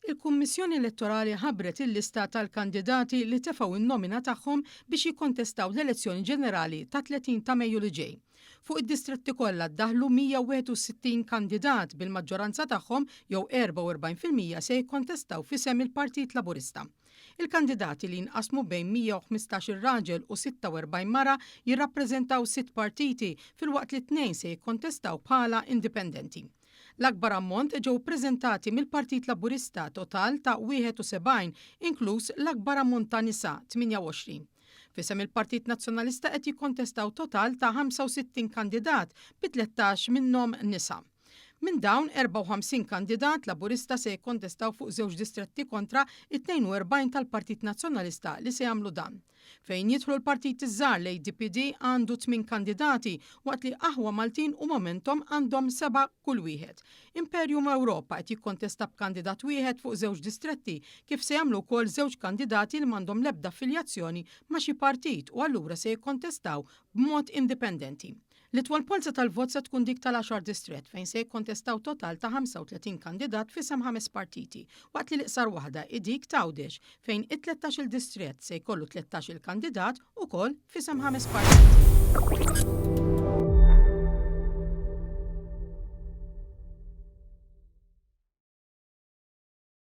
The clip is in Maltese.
Il-Kummissjoni Elettorali ħabbret il-lista tal-kandidati li tefgħu n-nomina tagħhom biex jikkontestaw l-elezzjoni ġenerali tat-30 ta' Mejju li ġej. Fuq id-distretti kollha ddaħħlu 161 kandidat bil-maġġoranza tagħhom jew 44% se jikkontestaw f'isem il-Partit Laburista. Il-kandidati li jinqasmu bejn 115-il raġel u 46 mara jirrappreżentaw sitt partiti filwaqt li tnejn se jikkontestaw bħala indipendenti. L-akbar ammont ġew ippreżentati mill-Partit Laburista, total ta' 71, inkluż l-akbar ammont ta' nisa, 28. F'isem il-Partit Nazzjonalista qed jikkontestaw total ta' 65 kandidat, bi 13 minnhom nisa. Minn dawn, 54 kandidat Laburista se jikkontestaw fuq żewġ distretti kontra t-42 tal-Partit Nazzjonalista li se jagħmlu dan. Fejn jidħlu l-partiti ż-żgħar l-ADPD għandu tmien kandidati waqt li Aħwa Maltin u Momentum għandhom sebgħa kull wieħed. Imperium Europa qed jikkontesta b'kandidat wieħed fuq żewġ distretti kif se jagħmlu wkoll żewġ kandidati li m'għandhom l-ebda affiljazzjoni ma' xi partit u allura se jikkontestaw b'mod indipendenti. L-itwal polza tal-vot se tkun dik tal-għaxar distrett fejn se jikkontestaw total ta' 35 kandidat f'isem ħames partiti, waqt li l-iqsar waħda hi dik t'Għawdex fejn it-tlettax-il distrett se jkollu tlettax-il kandidat ukoll f'isem ħames partiti.